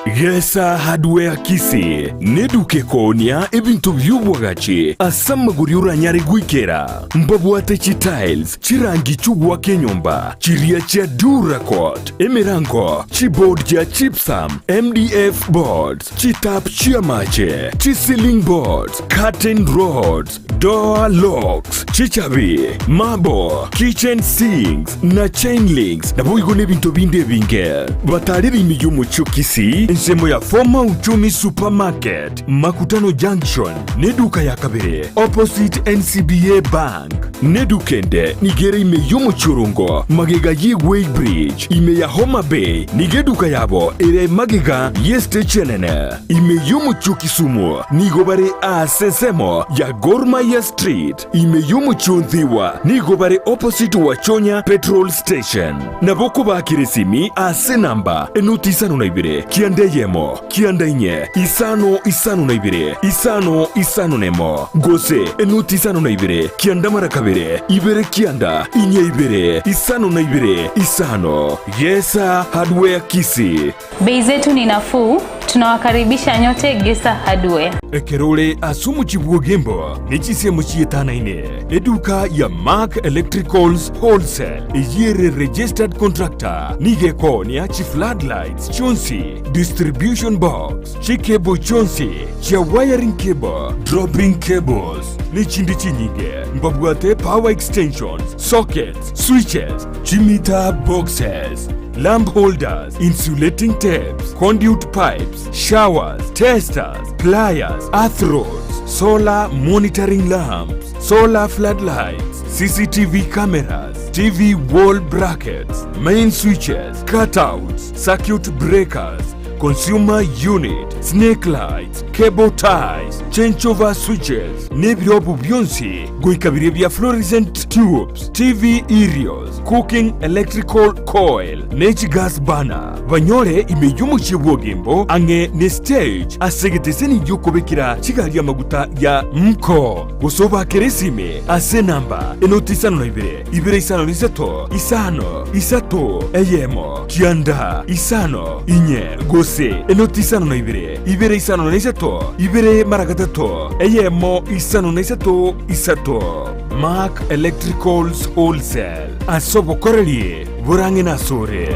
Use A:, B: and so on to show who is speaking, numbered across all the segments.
A: Gesa Hardware Kisii neduka ekoonia ebinto bi'obwagachi ase amagori oranyare goikera. Mbabwate chitiles, chirangi chi'ogoaka enyomba, chiria chia Duracoat, emerango, chiboard chia gypsum, MDF boards, chitap chi'amache, chiceiling boards, curtain rods, Door locks, chichabi, marble, kitchen sinks, na chain links, naboigo nebinto binde ebinge. Batarire ime y'omochie o Kisii, ensemo ya Former Uchumi Supermarket, Makutano Junction, neduka ya kabere, opposite NCBA Bank. Neduka ende nigo ere ime y'omochie Orongo, magega ye Weigh Bridge, ime ya Homa Bay, nigo eduka yabo ere magega y'estage enene. Ime y'omochie o Kisumu nigo bare aase ensemo ya Gor Mahia Street. Ime y'omochie o Nthiwa nigo bare opposite Wachonya Petrol Station. Nabo okobaakera esimi ase enamba enoti isano na ibere, kianda eyemo, kianda inye, isano isano na ibere, isano isano nemo, gose enoti isano na ibere, kianda mara kabere, ibere kianda, inye ibere, isano na ibere, isano. Gesa Hardware Kisii.
B: Bei zetu ni nafuu, tunawakaribisha nyote Gesa Hardware.
A: Ekero ore ase omochie bw'Ogembo ne chinsemo chietanaine, eduka ya Mark Electricals Wholesale eyio ere registered contractor nigo ekoonia chi floodlights chionsi, distribution box, chicable chionsi chia wiring cable, dropping cables ne chinde chinyinge. Mbabwate power extensions, sockets, switches, chimeter boxes, lamp holders, insulating tapes, conduit pipes, showers, testers, pliers, earth rods, solar monitoring lamps, solar floodlights, CCTV cameras, TV wall brackets, main switches, cutouts, circuit breakers, consumer unit, snake lights, cable ties, changeover switches, nebirobu bionsi goika biria bia fluorescent tubes, TV aerials, cooking electrical coil, ne chigas burner. Banyore ime y'omochie bw'Ogembo ang'e ne stage ase egeteseni gi'okobekera chigari amaguta ya Mko. Gose obakere esime ase enamba enoti isano na ibere, ibere isano na isato, isano, isato, eyemo, kianda, isano, inye, gose enoti isano na ibere, ibere isano na isato, ibere mara gatato, eyemo, isano na isato, isato. Mark Electricals Wholesale, ase obokoreri borang'e nasore.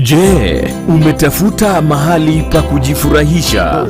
A: Je, umetafuta mahali pa kujifurahisha?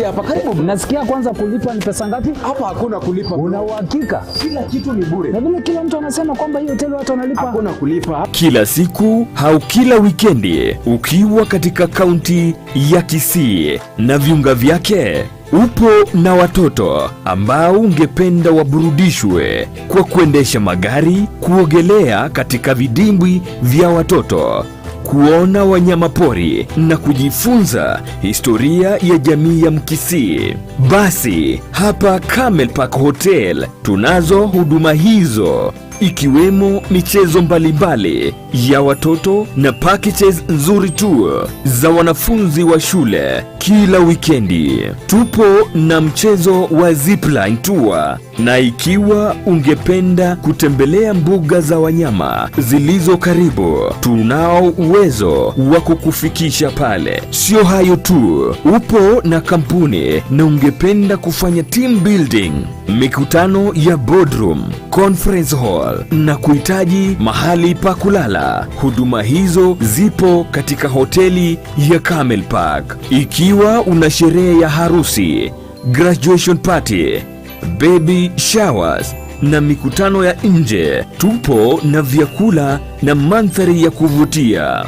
C: Hapa karibu.
D: Nasikia kwanza kulipa ni pesa ngapi?
C: Hapa hakuna kulipa.
D: Una uhakika?
C: Kila kitu ni bure.
D: Na vile kila mtu anasema kwamba hii hoteli watu wanalipa.
C: Hakuna kulipa.
A: Kila siku au kila wikendi ukiwa katika kaunti ya Kisii na viunga vyake, upo na watoto ambao ungependa waburudishwe kwa kuendesha magari, kuogelea katika vidimbwi vya watoto, kuona wanyama pori na kujifunza historia ya jamii ya Mkisii. Basi hapa Camel Park Hotel tunazo huduma hizo ikiwemo michezo mbalimbali ya watoto na packages nzuri tu za wanafunzi wa shule kila wikendi. Tupo na mchezo wa zipline tour, na ikiwa ungependa kutembelea mbuga za wanyama zilizo karibu, tunao uwezo wa kukufikisha pale. Sio hayo tu, upo na kampuni na ungependa kufanya team building, mikutano ya boardroom, conference hall na kuhitaji mahali pa kulala, huduma hizo zipo katika hoteli ya Camel Park. Ikiwa una sherehe ya harusi, graduation party, baby showers na mikutano ya nje, tupo na vyakula na mandhari ya kuvutia.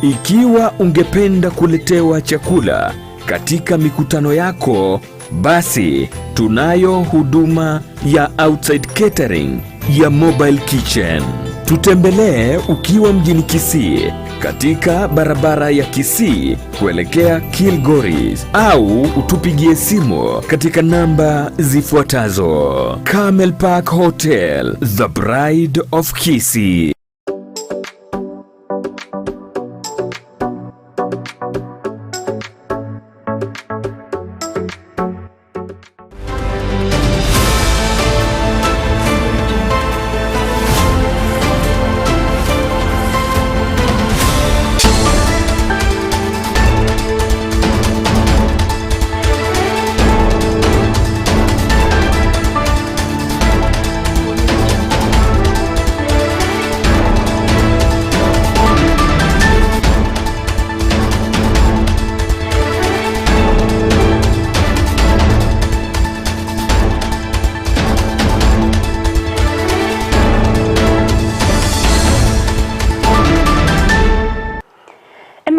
A: Ikiwa ungependa kuletewa chakula katika mikutano yako, basi tunayo huduma ya outside catering ya mobile kitchen. Tutembelee ukiwa mjini Kisii katika barabara ya Kisii kuelekea Kilgoris au utupigie simu katika namba zifuatazo. Camel Park Hotel, the Bride of Kisii.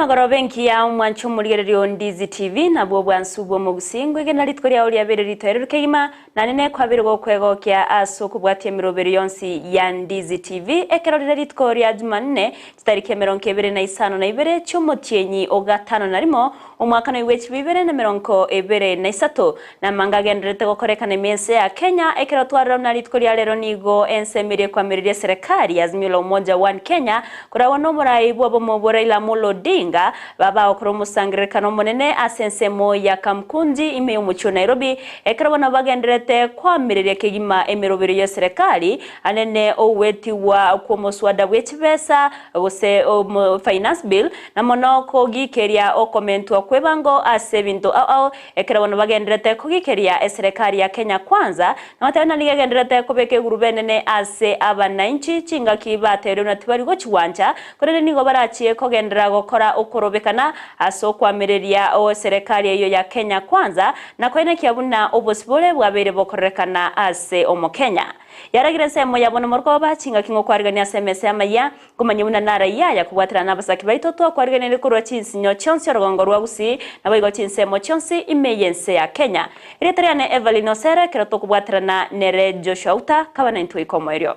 E: Emagoroba engiya omwanche omorigereria o Ndizi TV nabwo obwansu bw'omogusii ngwegena rituko riao riabeire ritoereru kegima nane nekwabire gokwegokia ase okobwatia emeroberi yonsi ya Ndizi TV ekero rire rituko ria Jumanne chitariki emerongo ebere na isano na ibere chi'omotienyi o gatano na rimo omwaka noigwe 2023 Namanga agendererete gokorekana ime ense ya Kenya ekero twarora buna rituko ria rero nigo ense emerie koamereria eserekari ya Azimio la Umoja One Kenya koragwa nomorai bw'obomo bwo Raila Amolo Odinga baba gokora omosangererekano omonene ase ensemo ya Kamkunji ime y'omochie o Nairobi ekero bono bagendererete koamereria kegima emeroberio y'eserekari anene ogwetigwa kw'omoswada bw'echibesa gose Finance Bill na mono kogikeria okomentwa kw'ebango ase ebinto ao ao Ekero bono bagendererete kogikeria eserekari ya Kenya Kwanza, na batebe ng'a nigo egendererete kobeka egurube enene ase abanainchi, chingaki batebirie buna tibari gochigwancha, korende nigo barachie kogenderera gokora okorobekana ase okoamereria eserekari eyio ya Kenya Kwanza, na koenekia buna obosibore bwabeire bokorerekana ase Omokenya. Yaragire ensemo yabo nomorokoba chingaki ng'okwarigania ase emesa y'amayia, Komanya buna naraiyo aya kobwaterana nabasake baito twakwariganirie korwa chinsinyo chionsi orogongo rwa Gusii, naboigo chinsemo chionsi ime y'ense ya Kenya. Erieta riane Evelyn Osere ekero tokobwaterana nere Joshua Uta kaba naintwe goika omoerio.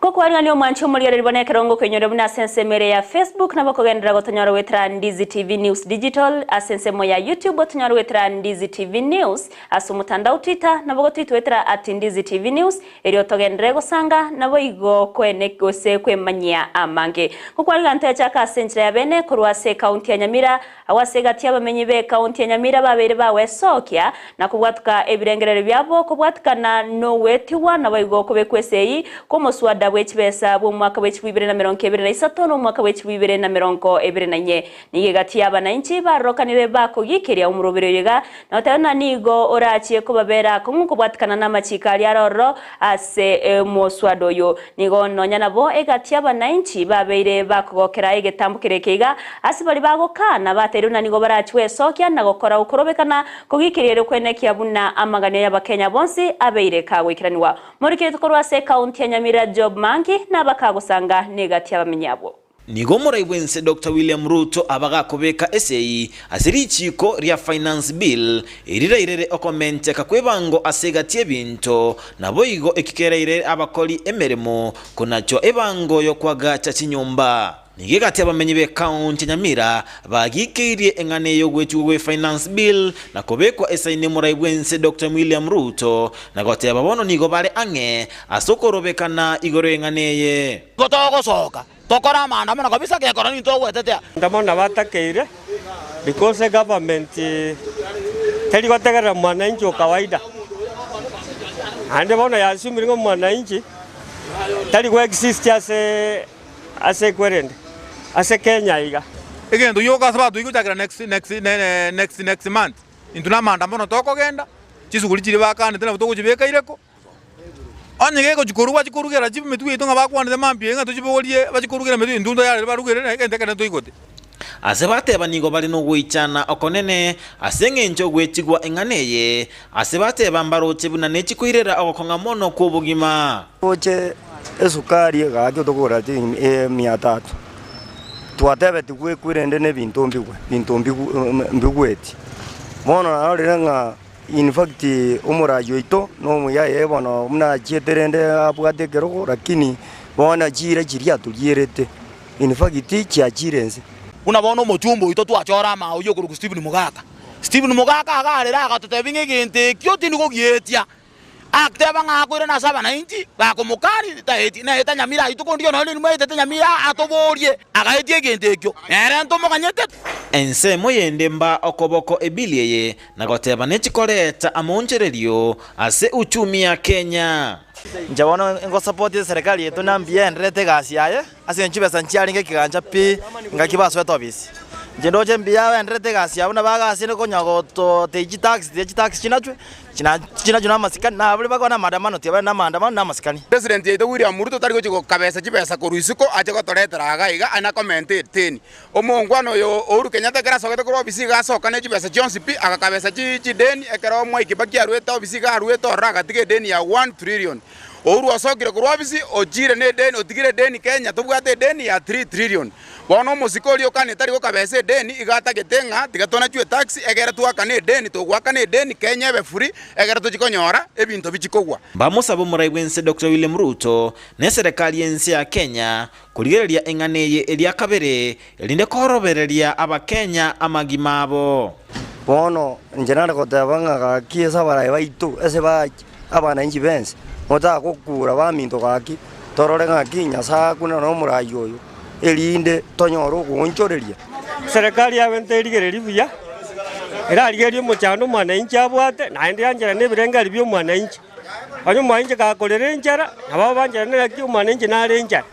E: Ngokwarigania omwanchi omorigereria bono ekero ngokoinyora buna ase ensemo ere ya Facebook nabo okogenderera gotonyora goetera Ndizi TV News Digital, ase ensemo ya YouTube otonyore goetera Ndizi TV News, ase omotandao Twitter nabo gotoitwetera at Ndizi TV News erio togenderere gosanga naboigo koene gose kwemanyia amange. Ngokwarigania toyachake ase enchera ya bene korwa ase ekaunti ya Nyamira Agwo ase egati y'abamenyi b'ekaunti ya Nyamira babeire bagwesokia na kobwatuka ebirengererio biabo kobwatikana nogwetigwa naboigo kobekwa esegi kw'omoswada bwe chibesa bw'omwaka bwe chibwa ibere na merongo ebere na isato na omwaka bwe chibwa ibere na merongo ebere na inye. Nigo egati y'abanainchi barorokanire bakogikeria omoroberi oyo iga na goteba ng'a nigo orachie kobabera akong'u kobwatikana namachiko aria are ororo ase omoswada oyo. Nigo nonya nabo egati y'abanainchi babeire bakogokera egetambo keria eke iga, ase baria bagokana bateirwe na nigo barachie gwesokia na gokora okorobekana kogikeria erio kwenekia buna amaganio y'Abakenya bonsi abeire kagoikeranigwa. Morikire korwa ase ekaunti ya Nyamira Job Mangi nabakagosanga negati y'abamenyi abwo.
F: Nigo omorai bw'ense Doctor William Ruto abagakobeka esegi ase richiiko ria Finance Bill erirairere okomenteka kw'ebango ase egati y'ebinto, naboigo eki kerairere abakori emeremo konachwa ebango y'okoagacha chinyomba. Nigo egati abamenyi b'ekaunti ya Nyamira bagikeirie eng'ana ey'ogwechigwa gwe Finance Bill na kobekwa esaini omorai bw'ense Doctor William Ruto na goteba bono nigo bare ang'e ase okorobekana igoro y'eng'ana eye.
G: Igo togosoka tokore amaandamano kabisa gekora ninto ogwetetea.
H: Maandamano nabo atakeire because egovernment teri gotegerera mwananchi o kawaida. Naende bono ya assumire ng'a omwananchi tari go exist ase ase ekwerende ase Kenya iga.
I: Egento gioka ase batwai gochakera next next next next month, intwe na amaandamano tokogenda, chisuguri chiria bakanete nabo togochibeka ireko. Onye gegochia korwa bachia korugera chimetwe yaito ng'a bakwanete mambia ng'a tochibogorie bachie korugera emetwe intwe ntayarire barugere naye egento ekere ntoigote.
F: Ase bateba nigo bare nogoichana okonene ase engencho ogwechigwa eng'ana eye, ase bateba mbaroche buna nechikoirera ogokong'a mono kw'obogima.
J: Toche esukari egaki otokogora mia tatu, twatebetigwe ekwe rende na ebinto mbigwe, binto mbigweti. Bono narorire ng'a In fact omoraia oito nomuya ee bono buna achiete rende abwate ekerogo lakini bono chiira chiria atorierete in fact chiachire ense.
G: Buna bono omochumba oito twachora amaoyio okorokwa Stephen Mogaka. Stephen Mogaka agarera agatotebia ng'a egento ekio tindi kogietia. Ateba ng'a akoirana ase abanainchi bakomokani taeti naete Nyamira ayio tokondigia nonya rinwe aetete Nyamira atoborie agaetia egento ekio nere ntomoganyete.
F: Ensemo yende mba okoboko ebili eye na goteba nechikoreta amoonchererio ase uchumi ya Kenya.
K: Inche bono ngosapoti eserekari yaito na mbuya endererete egasi yaye, ase eng'encho chibesa nchiarenge ekegancha pi ngaki basoete ofisi. Inche ndoche mbuya baendererete egasi yabo nabo bagasire konya gototebia chitax tiga chitax chinachwe, chinachwe na amasikani, na baria bakogenda maandamano tiga bagende maandamano na amasikani.
L: President yaito William Ruto tari gochia gokabesa chibesa korwa isiko ache gotoretera iga iga aye nakomenta eteni. Omongwana oyo Uhuru Kenyatta ekero asogete korwa ofisi iga asoka ne chibesa chionsi pi agakabesa chideni ekero Mwai Kibaki arwete ofisi iga arwete ororo agatiga edeni ya 1 trillion. Uhuru osokire korwa ofisi ochire ne edeni otigire edeni Kenya tobwate edeni ya 3 trillion. Bono omosike oria okane tari gokabesa edeni iga atagete ng'a tiga tonachwe etax egere twakane edeni togoakana edeni Kenya ebe free egere tochie konyora ebinto bichie kogwa.
F: Bamosabe omorai bw'ense Doctor William Ruto na eserekari y'ense ya Kenya korigereria eng'ana eye eria kabere erinde korobereria Abakenya amagima abo.
J: Bono inche nare goteba ng'a gaki ase abarai baito, ase abananchi b'ense, motagokura baminto gaki, torore ng'aki Nyasae akune nomorai oyo, erinde tonyore ogoonchoreria.
H: Serikali yabo terigereria buya, erarigererie omochando omwananchi abwate, naende yancherane ebirengererio bia omwananchi. Onye omwananchi gakorera enchara, nabo abancherane naki omwananchi nare enchara.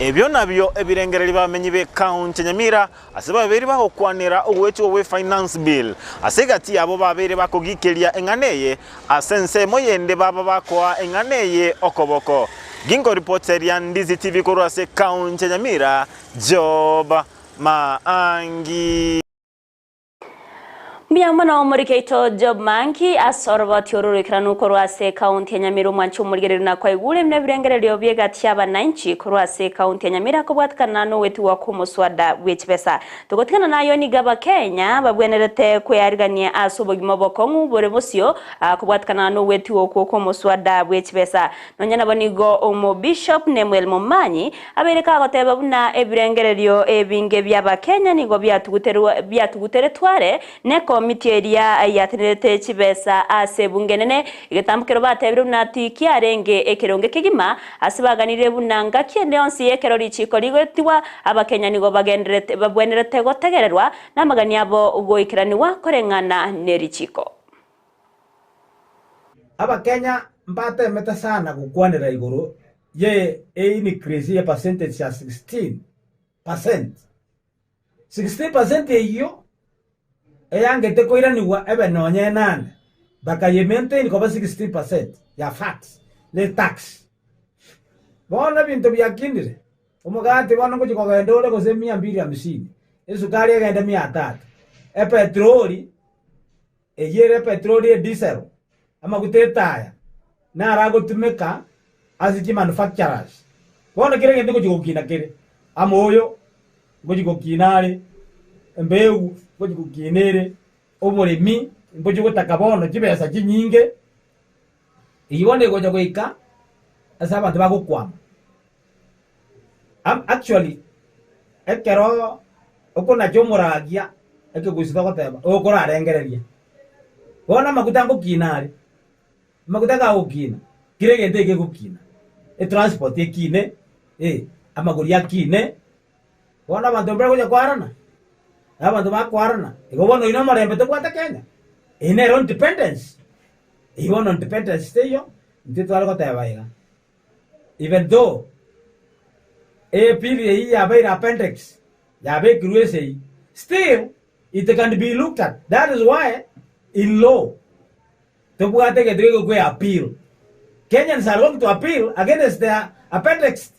F: Ebio nabio ebirengererio bamenyi b'Ekaunti ya Nyamira ase babeire bagokwanera ogoetigwa gwe Finance Bill. Ase egati yabo babeire bakogikeria eng'ana eye, ase ensemo yende baba bakoa eng'ana eye okoboko. Ginkoripoteria Ndizi TV korwa ase Ekaunti ya Nyamira, Job Maangi.
E: Mbuya mono omoriki oito Job Manki ase oroboti oru roikeranu korwa ase ekaunti ya Nyamira omwanchi omorigereria na kwaigure buna ebirengererio bi'egati y'abananchi korwa ase ekaunti ya Nyamira kobwatikana nogwetigwa kw'omoswada bw'echibesa. Togotigana nayo nigo abakenya babwenerete kwearigania ase obogima obokong'u bore bosio kobwatikana nogwetigwa okwo kw'omoswada bw'echibesa. Nonya nabo nigo Omobishop Nemuel Momanyi Abeire kagoteba buna ebirengererio ebinge bi'Abakenya nigo biatuguteretwe are nekomiti eria yatenerete chibesa ase ebunge enene, egetambokero batebire buna tikiarenge ekeronge kegima ase baganire buna ngaki ende yonsi ekero richiko rigoetigwa Abakenya nigo bagenderete babwenerete gotegererwa namagani abo goikeranigwa koreng'ana nerichiko.
M: Abakenya mbatemete sana gokwanera igoro ye eincrease ye percentage ya 16 percent. 16 percent eyio eyangete koiranigwa ebe nonye enane bakaye maintain koba 16 percent ya VAT ne tax. Bono ebinto biakinire, omogati bono ngochia kogenda ore gose mia mbili hamsini, esukari egende mia tatu, epetroli Eyio ere epetroli, edisel, amaguta etaya, naro agotumeka ase chimanufacturers. Bono kera egento ngochia gokina kere, amoyo ngochia gokina are, embegu ngochia gokina ere, oboremi ngochia gotaka bono chibesa chinyinge, eyio bono egocha goika ase abanto bagokwama. Actually, ekero okonacha omoragia ekegusii togoteba okorarengereria, bono amaguta ngokina are, amaguta gagokina, kera egento egegokina, etransport ekine, eh, amagori akine, bono abanto mbare gocha kwarana, na abanto bakwarana, igo bono oyio na omorembe tobwate Kenya, eye nero independence, eywo bono independence teiyo, intwe tware goteba iga. Even though ebill eyio yabeire appendix yabekirwe esegi, still it can be looked at. That is why in law tobwate egento gegokwa appeal. Kenyans are going to appeal against the appendix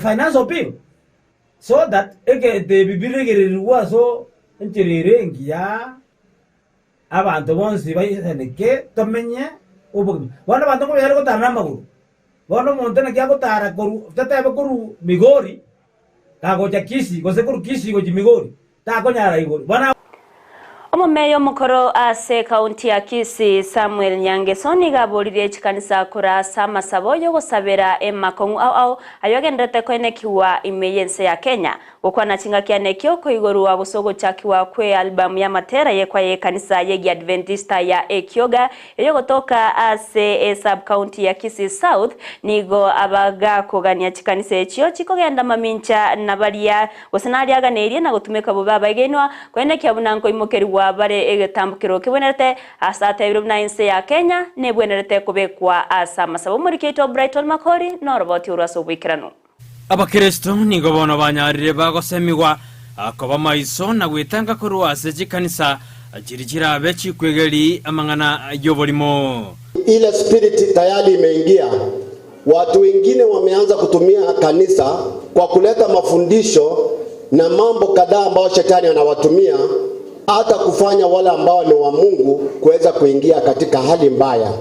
M: financial bill so that egento ebi biregererigwe ase enchera ere engiya. Abanto bonsi baisaneke tomenye obogima. Bono abanto nkobayare gotara namagoro. Bono omonto naki agotara korwa totebe korwa Migori kagocha Kisii gose korwa Kisii gochia Migori takonyara igoro. Bono.
E: Omomeya omokoro ase ekaunti ya Kisii Samuel Nyangeso nigo aboririe chikanisa korwa ase amasabo y'ogosabera emakong'u ao ao ayio agendererete koenekigwa ime y'ense ya Kenya. Gokwana chingaki ane ekio koigorwa gose ogochakigwa kw'ealbamu y'amatera y'ekwaya y'ekanisa y'Egiadventista ya Ekioga eyogotoka ase esub-county ya Kisii South, nigo abagakogania chikanisa echio chikogenda mamincha na baria gose naria aganeirie na gotumeka bobe abaegenwa koenekia buna nkoimokerigwa bare egetambokero kebwenerete ase atebire buna ense ya Kenya nebwenerete kobekwa ase amasabo. Omoriki oito Brighton Makori noroboti orwo ase oboikeranu.
N: Abakristo nigo bono banyarire bagosemigwa. Koba maiso na gwetanga korwa ase chikanisa chiria chirabe chikwegeri amang'ana y'oborimo.
O: Ile spirit tayari imeingia. Watu wengine wameanza kutumia kanisa kwa kuleta mafundisho na mambo kadhaa ambayo shetani anawatumia hata kufanya wale ambao ni wa Mungu kuweza kuingia katika hali mbaya.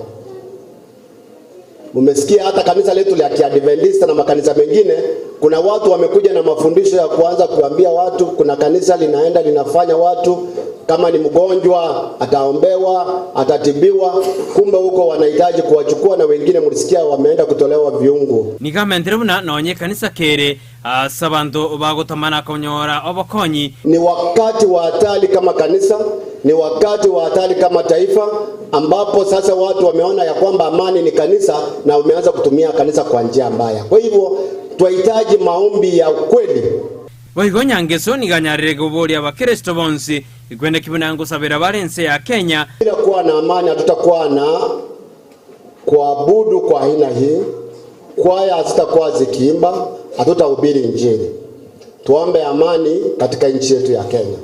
O: Mmesikia hata kanisa letu la Kiadventista na makanisa mengine, kuna watu wamekuja na mafundisho ya kuanza kuambia watu, kuna kanisa linaenda linafanya watu kama ni mgonjwa ataombewa, atatibiwa. Kumbe huko wanahitaji kuwachukua, na wengine mlisikia wameenda kutolewa viungu.
N: Nigo amentire buna nonye ekanisa kere ase abanto bagotomana konyora obokonyi.
O: Ni wakati wa hatari kama kanisa, ni wakati wa hatari kama taifa, ambapo sasa watu wameona ya kwamba amani ni kanisa na wameanza kutumia kanisa kwa njia mbaya. Kwa hivyo twahitaji maombi ya ukweli.
N: Boigo Nyangeso nigo anyarire koboria abakeresito bonsi ikwende ki buna ngosabera bare ense ya Kenya.
O: Bila kuwa na amani hatutakuwa na kuabudu kwa aina hii, kwaya hazitakuwa zikiimba, hatutahubiri Injili. Tuombe amani katika nchi yetu ya Kenya.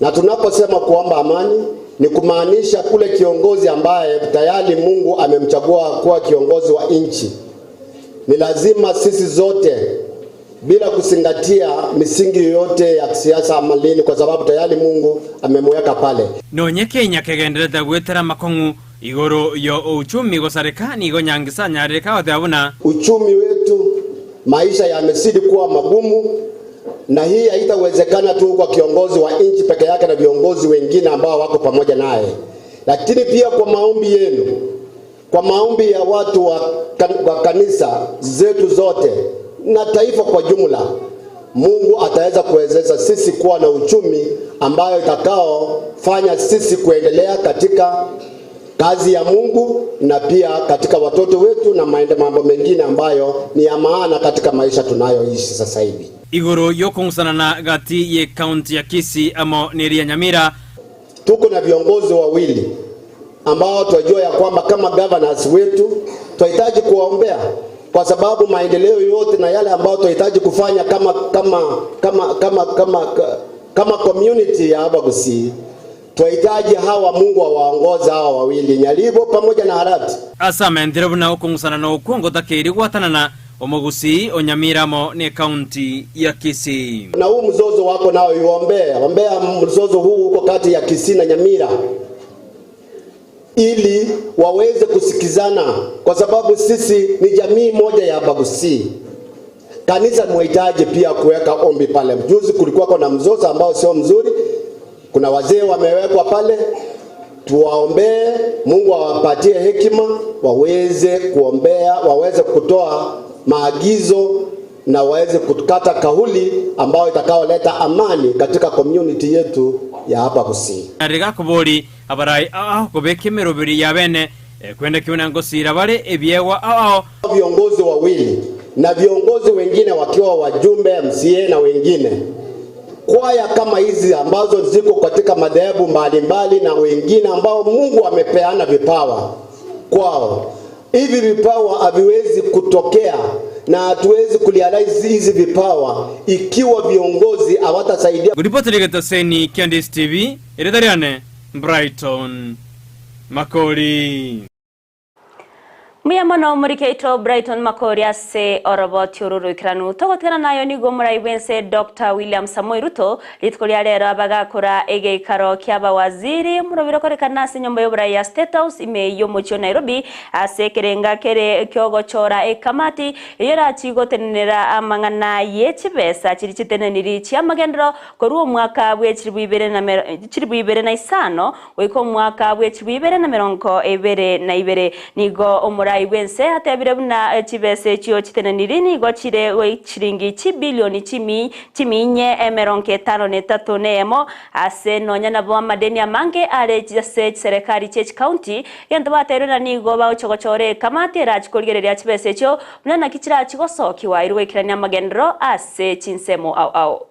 O: Na tunaposema kuomba amani ni kumaanisha kule kiongozi ambaye tayari Mungu amemchagua kuwa kiongozi wa nchi. Ni lazima sisi zote bila kuzingatia misingi yoyote ya kisiasa ama lini, kwa sababu tayari Mungu amemweka pale.
N: Nonye Kenya kegenderete goetera amakong'u igoro yo uchumi gosareka nigo Nyangisa anyarire kagoteba buna.
O: Uchumi wetu, maisha yamezidi kuwa magumu, na hii haitawezekana tu kwa kiongozi wa nchi peke yake na viongozi wengine ambao wako pamoja naye, lakini pia kwa maombi yenu, kwa maombi ya watu wa kanisa zetu zote na taifa kwa jumla, Mungu ataweza kuwezesha sisi kuwa na uchumi ambayo itakaofanya sisi kuendelea katika kazi ya Mungu na pia katika watoto wetu na mambo mengine ambayo ni ya maana katika maisha tunayoishi sasa hivi.
N: Igoro yokong'usanana gati ye county ya Kisii amo neria Nyamira.
O: Tuko na viongozi wawili ambao twajua ya kwamba kama governors wetu twahitaji kuwaombea, kwa sababu maendeleo yote na yale ambayo tunahitaji kufanya kama community ya hapa Kisii, twahitaji hawa Mungu awaongoze hawa wawili, Nyaribo pamoja na Arati.
N: Ase amentere buna okong'usana na okwo ngotakeire gwatanana omogusii o Nyamira amo ne county ya Kisii.
O: Na huu mzozo wako nao iombee, ombea mzozo huu uko kati ya Kisii na Nyamira ili waweze kusikizana, kwa sababu sisi ni jamii moja ya Abagusii. Kanisa mwahitaji pia kuweka ombi pale. Juzi kulikuwa na mzozo ambao sio mzuri, kuna wazee wamewekwa pale, tuwaombee, Mungu awapatie hekima waweze kuombea, waweze kutoa maagizo na waweze kukata kauli ambayo itakaoleta amani katika community yetu ya hapa Kisii.
N: Rigakobori abarai ao kobeka emeroberi ya bene kwenda kiuna ngosira bare ebiegwa ao ao.
O: Viongozi wawili na viongozi wengine wakiwa wajumbe MCA na wengine, kwaya kama hizi ambazo ziko katika madhehebu mbalimbali na wengine ambao Mungu amepeana vipawa kwao, hivi vipawa haviwezi kutokea na hatuwezi kurealize hizi vipawa ikiwa viongozi hawatasaidia.
N: Ripoti Rigatoseni, Candice TV, Eredariane, Brighton, Makori.
E: Mbuya mono omorikeito Brighton Makori ase oroboti oro roikeranu togotigana nayo nigo omorai bwense Dr. William Samoei Ruto rituko ria rero abagakora egeikaro kia abawaziri omorobiro okorekana ase enyomba y'oborai ya State House ime y'omochie o Nairobi ase ekerenga kere kiogochora ekamati eyo erachigotenenera amang'ana ye chibesa chiri chiteneniri chiamagendero korwa omwaka bwe chiribu ibere na mero, chiribu ibere na isano goika omwaka bwe chiribu ibere na merongo ibere na ibere nigo omorai bwense atebire buna chibesa echio chiteneniri nigo chire chiringi chibilioni chimi chiminye emerongo etano na etato na eyemo ase nonya nabo amadeni amange are ase serikali chie chicounty gento baterwe na nigo bagochogochora ekamati erachikorigereria chibesa echio buna naki chirachigosokiwa iri goikerania amagendero ase chinsemo ao ao.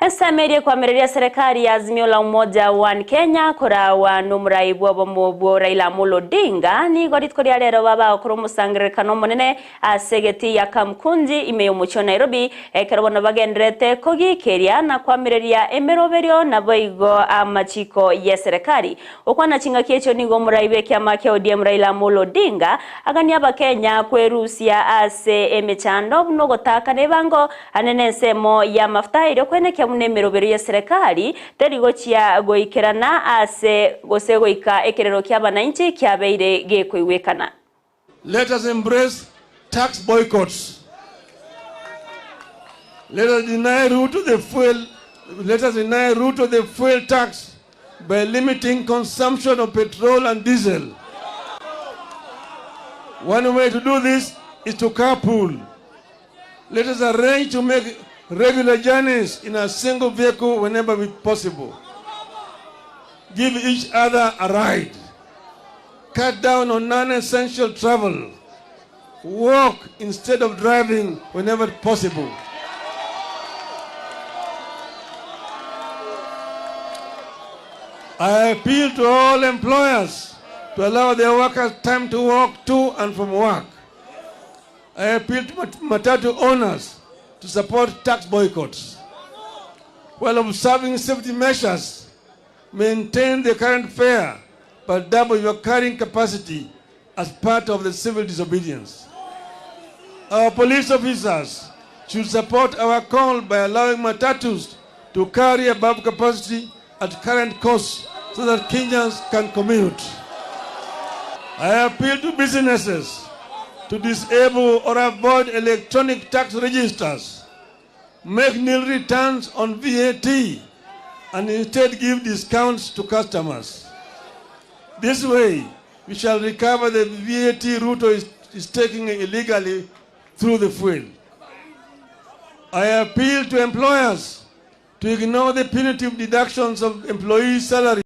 E: Ensemo eria ekoamereria serikali ya Azimio la Umoja One Kenya korawa nomorai bw'obomo bwo Raila Amolo Odinga nigo rituko ria rero babagokora omosangererekano omonene ase egetii ya Kamkunji ime y'omochie o Nairobi ekero bono bagendererete kogikeria na koamereria emeroberio naboigo amachiko y'eserekari. Gokwana chingaki echio nigo omorai bw'ekiama kia ODM Raila Amolo Odinga agania abakenya kwerusia ase emechando buna ogotaakana ebango Ane nensemo y'amafuta erio kwenekia buna emerobero y'eserekari teri gochia goikerana ase gose goika ekerero ki'abanainchi kiabeire gekoigwekana.
P: Let us embrace tax boycotts. Let us deny Ruto the fuel, let us deny Ruto the fuel tax by limiting consumption of petrol and diesel. One way to do this is to carpool. Let us arrange to make regular journeys in a single vehicle whenever possible. Give each other a ride. Cut down on non-essential travel. Walk instead of driving whenever possible. I appeal to all employers to allow their workers time to walk to and from work. I appeal to matatu owners to support tax boycotts. While observing safety measures, maintain the current fare, but double your carrying capacity as part of the civil disobedience. Our police officers should support our call by allowing matatus to carry above capacity at current costs so that Kenyans can commute. I appeal to businesses to disable or avoid electronic tax registers, make nil returns on VAT, and instead give discounts to customers. This way, we shall recover the VAT Ruto is, is taking illegally through the fuel. I appeal to employers to ignore the punitive deductions of employees' salaries.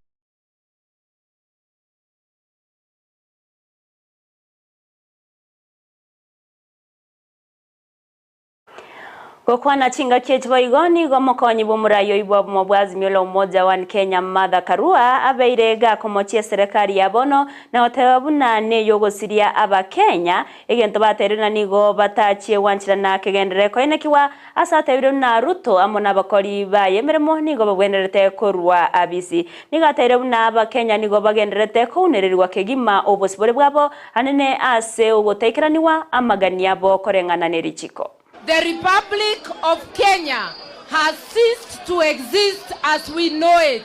E: Gokwana chingaki echi boigo nigo omokonyi bw'omorai oyio bw'obomo bwa Azimio la Umoja One Kenya Martha Karua abeire gakomochia eserekari ya bono na goteba buna neyogosiria abakenya egento bateirwe na nigo batachie gwancherana kegenderere koenekigwa ase atebirie buna Ruto amo nabakori baye emeremo nigo babwenerete korwa abisi. Nigo ateire buna abakenya nigo bagendererete kounererigwa kegima obosibore bwabo anene ase ogotaikeranigwa amagani abo koreng'ana nerichiko.
Q: The Republic of Kenya has ceased to exist as we know it.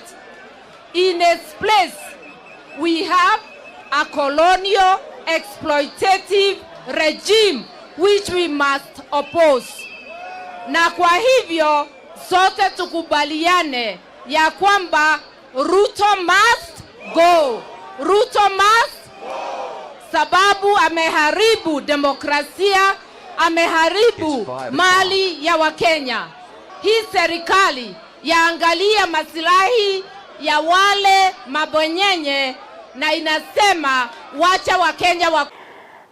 Q: In its place, we have a colonial exploitative regime which we must oppose. Na kwa hivyo sote tukubaliane ya kwamba Ruto must go. Ruto must sababu ameharibu demokrasia, ameharibu mali ya Wakenya. Hii serikali yaangalia masilahi ya wale mabwenyenye na inasema wacha Wakenya wa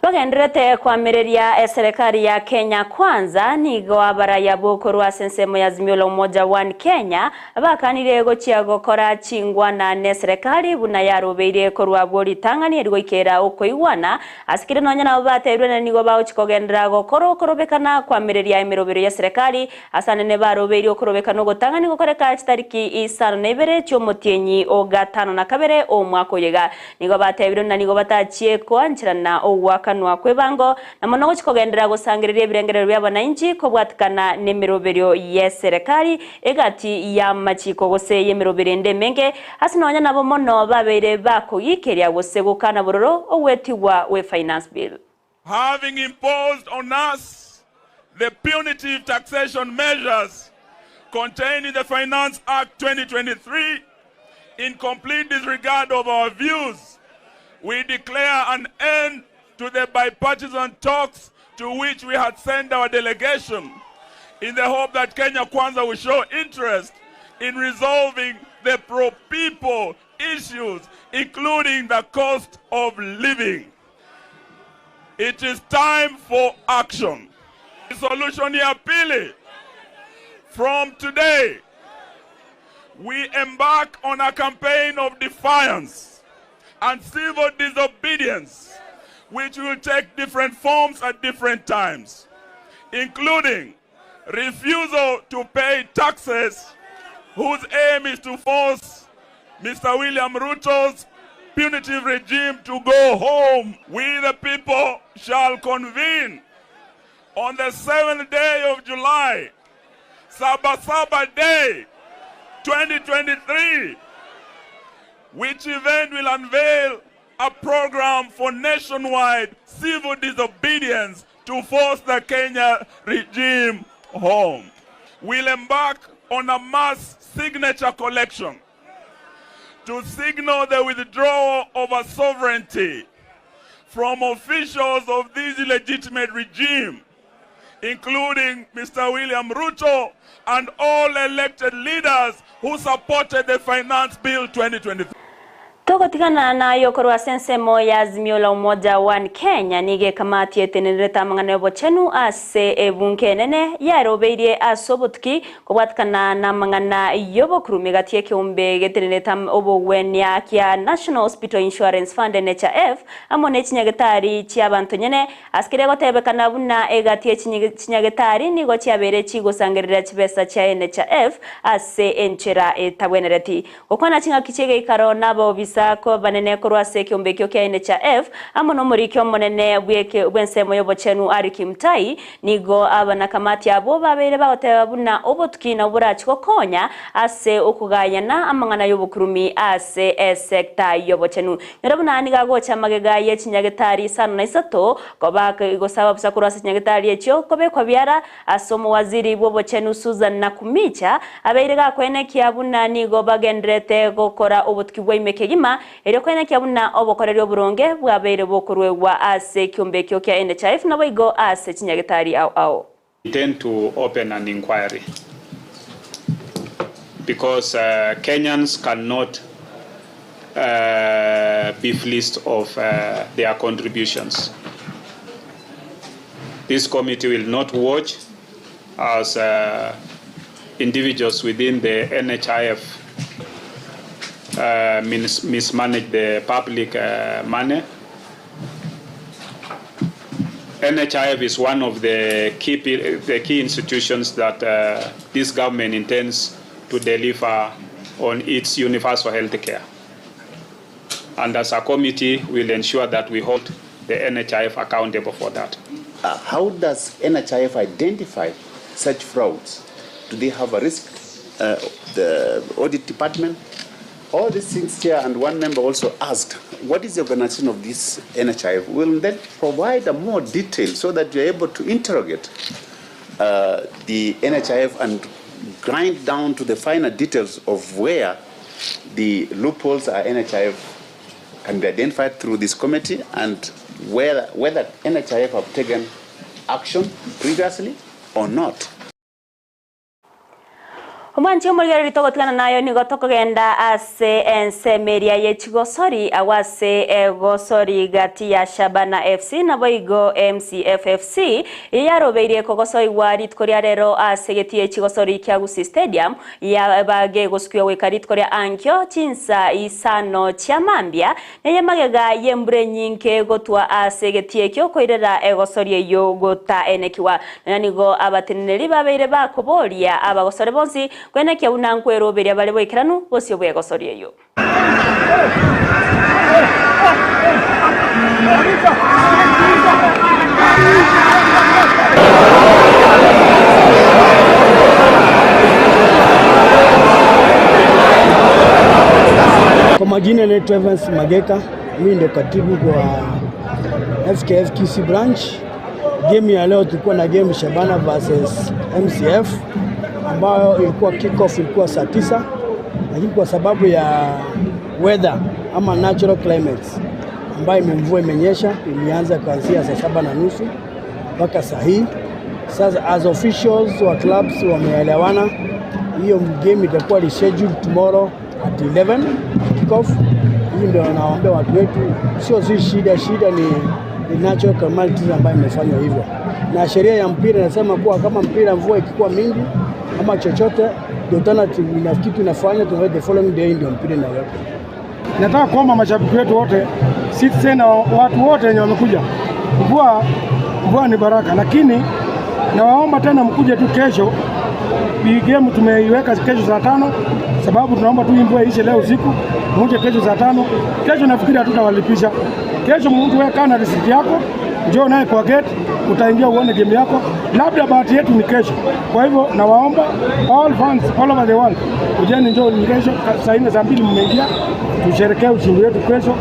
E: Bagendererete koamereria eserekari ya Kenya Kwanza nigo abaraya bokorwa ase ensemo ya Azimio la Umoja One Kenya bakanire gochia gokora chingwana ne eserekari buna yarobeire korwa abwo ritang'ani eri goikera okoigwana ase kere nonya nabo bateirwe na nigo bagochi kogenderera gokora okorobekana koamereria emerobero ya eserekari ase anene barobeire okorobekana ogotang'ani gokoreka chitariki isano na ibere chiomotienyi o gatano na kabere omwaka oyo iga. Nigo batebire buna nigo batachie koancherana ogoakanwa kw'ebango na mono gochi kogenderera gosangereria ebirengerero bia abananchi kobwatikana n'emeroberio y'eserekari egati y'amachiko gose y'emerobero ende emenge ase nonya nabo mono babeire bakogikeria gose gokana bororo ogwetigwa gwe finance bill.
R: Having imposed on us the punitive taxation measures contained in the Finance Act 2023, in complete disregard of our views, we declare an end to the bipartisan talks to which we had sent our delegation in the hope that Kenya Kwanza will show interest in resolving the pro-people issues, including the cost of living. It is time for action. Solution ya pili, from today, We embark on a campaign of defiance and civil disobedience, which will take different forms at different times, including refusal to pay taxes, whose aim is to force Mr. William Ruto's punitive regime to go home. We, the people, shall convene on the seventh day of July, Saba Saba Day 2023, which event will unveil a program for nationwide civil disobedience to force the Kenya regime home. We'll embark on a mass signature collection to signal the withdrawal of our sovereignty from officials of this illegitimate regime, including Mr. William Ruto and all elected leaders who supported the Finance Bill 2023.
E: Togotigana nayo korwa ase ensemo ya Azimio la Umoja One Kenya nigo ekamati etenenerete amang'ana y'obochenu ase ebunge enene yarobeirie ase obotuki kobwatikana na amang'ana y'obokurumi gati y'ekeombe getenenerete obogwenia kia National Hospital Insurance Fund NHIF amo ne chinyagetari chi'abanto nyene ase keria egotebekana buna egati ye chinyagetari nigo chiabeire chigosangereria chibesa chia NHIF ase enchera etabwenereti. Gokwana ching'aki chi'egeikaro n'abaobisa abanene korwa ase ekeombe ekio kia NHIF, amo nomoriki omonene bw'ensemo y'obochenu Harry Kimutai, nigo abanakamati abwo babeire bagoteba buna obotuki nabwo borachi gokonya ase okogayana amang'ana y'obokurumi ase esecta y'obochenu. Nyora buna nigo agocha magega ye chinyagetari isano na isato koba gosaba busa korwa ase chinyagetari echio kobekwa biara Ase omowaziri bw'obochenu Susan Nakhumicha abeire gakoenekia buna nigo bagendererete gokora obotuki bwa ime kegima erio koenekia buna obokoreri oboronge bwabeire bokoruegwa ase ekiombe ekio kia NHIF naboigo ase chinyagetari ao ao.
S: Intend to open an inquiry because Kenyans cannot be fleeced of their contributions. This committee will not watch as individuals within the NHIF mismanage the public money. NHIF is one of the key, the key institutions that this government intends to deliver on its universal health care. And as a committee, we'll ensure that we hold the NHIF accountable for that.
T: How does NHIF identify such frauds? Do they have a risk, the audit department? All these things here, and one member also asked, what is the organization of this NHIF? We'll then provide a more detail so that you're able to interrogate the NHIF and grind down to the finer details of where the loopholes are NHIF can be identified through this committee and whether, whether NHIF have taken action previously or not.
E: Omwanchi omorigereria togotigana nayo nigo tokogenda ase ensemo eria ye chigosori agwo ase egosori gati ya Shabana FC naboigo MCF FC eyio yarobeirie kogosoigwa rituko ria rero ase egetii echigosori kia Gusii Stadium yaba gegosukigwa goika rituko ria ankio chinsa isano chia mambia neye magega y'embura enyinge gotwa ase egetii ekio koirera egosori eyio gotaenekigwa. Nonya nigo abateneneri babeire bakoboria abagosori bonsi Kwenekia buna nkweroberia bare boikeranu bosio bw'egosori eyio.
U: Kwa majina naitwa Evans Mageka, mimi ndio katibu kwa FKF Kisii branch. Game ya leo tulikuwa na game Shabana versus MCF ambayo ilikuwa kick off ilikuwa saa 9, lakini kwa sababu ya weather ama natural climates ambayo mvua imenyesha, ilianza kuanzia saa 7:30 mpaka saa hii. Sasa as officials wa clubs wameelewana, hiyo game itakuwa rescheduled tomorrow at 11 kick off. Hii ndio nawaambia watu wetu, sio si shida, shida ni ni natural calamities ambayo imefanywa hivyo, na sheria ya mpira inasema kuwa kama mpira mvua ikikuwa mingi ama chochote The alternative ina kitu inafanya tunaweka the following day ndio mpira inawekwa.
B: Nataka kuomba mashabiki wetu wote Citizen na watu wote wenye wamekuja, mvua mvua ni baraka, lakini nawaomba tena mkuje tu kesho. Hii game tumeiweka kesho saa tano sababu tunaomba tu hii mvua iishe leo usiku, muje kesho saa tano. Kesho nafikiri hatutawalipisha. Kesho mtu wewe kaa na risiti yako, njoo naye kwa gate, utaingia uone game yako. Labda bahati yetu ni kesho. Kwa hivyo nawaomba all fans all over the world, kujeni, njoo ni kesho saa nne saa mbili mmeingia, tusherekee ushindi wetu kesho.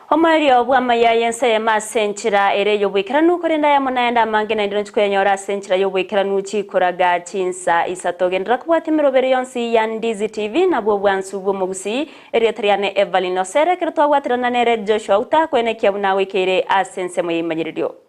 E: Omoerio bw'amaya y'ense eyemo ase enchera ere y'oboikeranu, korende ayamo naende amange naende nochia koyanyora ase enchera y'oboikeranu chikoraga chinsa isato. Genderera kobwatia emeroberi yonsi ya Ndizi TV nabwo obwansu bw'omogusii. Erieta riane Evelyn Osere, ekero twabwaterana nere Joshua Outa koenekia buna agoikeire ase ensemo y'eimanyererio.